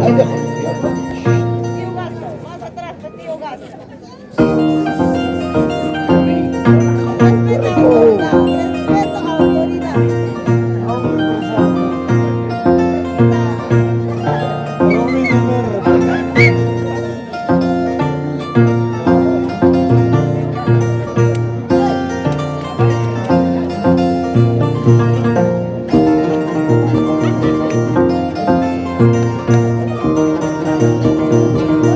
Ahí déjalo, ya va. Tío Gasto, más atrás, tío Gasto. Qué rico, qué Respeto rico. autoridad, respeto autoridad.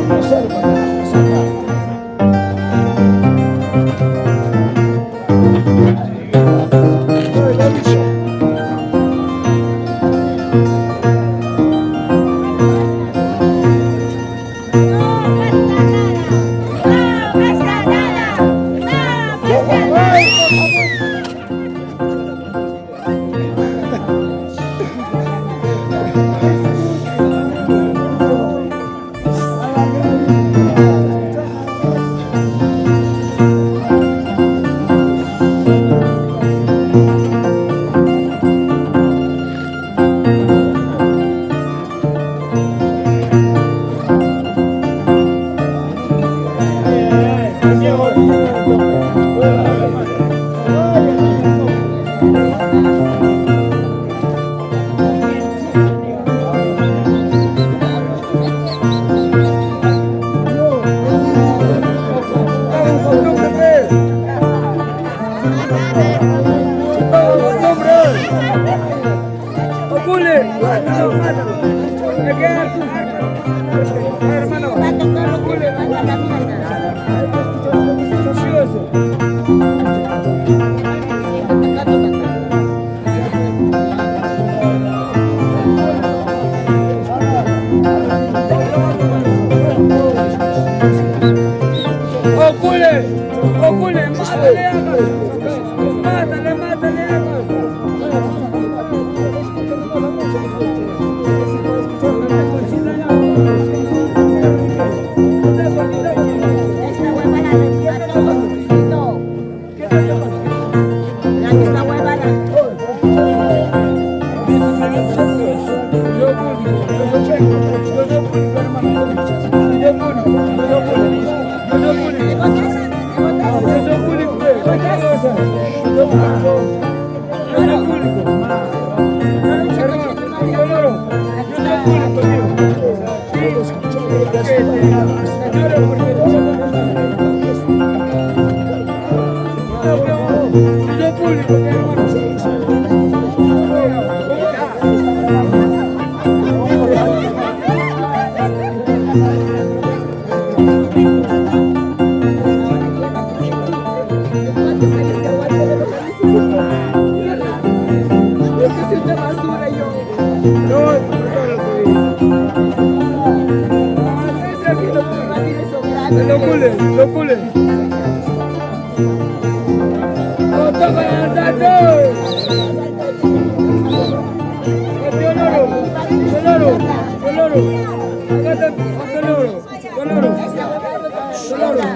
Reserva, carajo, saca. No, el aviso. No pasa nada, no pasa nada, no pasa ¡Ay, nada. por favor! Va a tocar lo que le manda la mierda. Sí, va tocando acá. Esta hueva la a todos, Luisito. La esta hueva la. ¿Le botas? ¿Le botas? ¿Le botas? No luche, coche tu madre. Aquí está. Yo que soy una basura, yo. Tiene sobrado.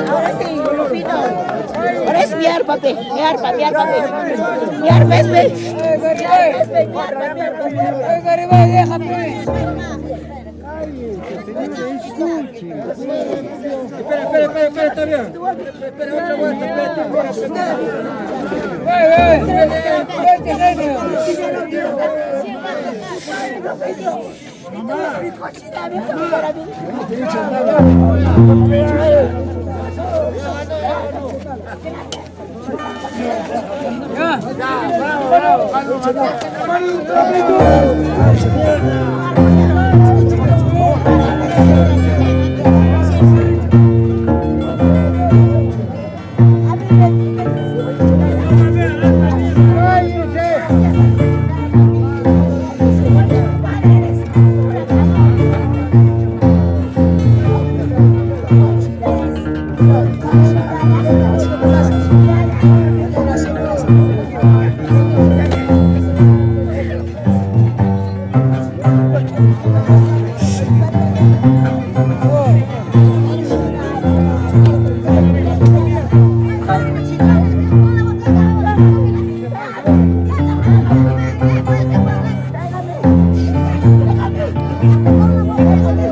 Ahora sí, Rufino. Ahora es mi arpa, pe. Mi arpa, mi arpa, pe. Mi arpa es, pe. Mi arpa es, pe. Mi arpa, mi arpa, mi arpa. Espera, espera, espera, espera, está bien. Espera, otra vuelta, espera, espera. Tráigame.